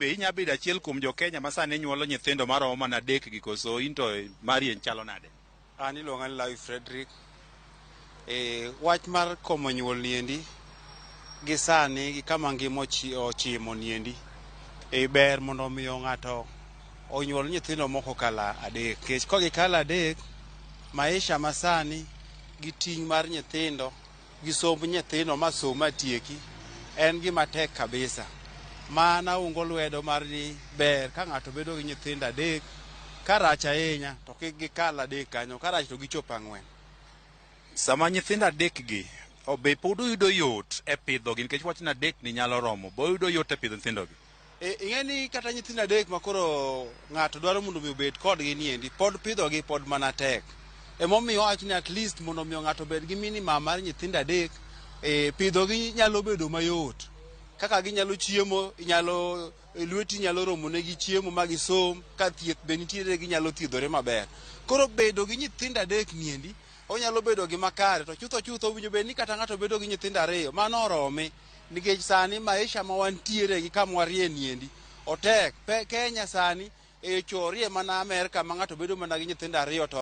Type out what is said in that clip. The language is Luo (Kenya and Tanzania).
Be inya bedo achiel kuom jo Kenya ma sani nyuolo nyithindo maromo mana adek gi koso in to mari en chalo nade? An iluonga ni Lawi Frederick. E, wach mar komo nyuol niendi gi sani gi kama ngima ochimo niendi e, ber mondo omiyo ng'ato onyuol nyithindo moko kala adek nikech ka gikalo adek maisha masani gi ting' mar nyithindo gi somb nyithindo ma som matieki en gima tek kabisa. Ma naungo lwedo mar ni ber ka ng'ato bedo gi nyithindo adek ka rach ahinya to kik gikal adek kanyo ka rach to gichop ang'wen. Sama nyithindo adek gi be pod uyudo yot e pidhogi nikech wach ni adek ni nyalo romo be uyudo yot e pidho nyithindogi? E, ing'e ni kata nyithindo adek ma koro ng'ato dwaro mondo mi obed kodgi niendi pod pidhogi pod mana tek. Emomiyo awach ni at least mondo miyo ng'ato obed gi minimum mar nyithindo adek e, pidhogi nyalo bedo mayot. Kaka ginyalo chiemo, inyalo lweti nyalo romo negi chiemo ma gisom, ka thieth be nitiere ginyalo thiedhore maber. Koro bedo gi nyithindo adek niendi onyalo bedo gima kare to chutho chutho owinjo bed ni kata ng'ato bedo gi nyithindo ariyo mano orome nikech sani maisha ma wantiere gi kama warie niendi otek. Kenya sani e chorie mana Amerka ma ng'ato bedo mana gi nyithindo ariyo to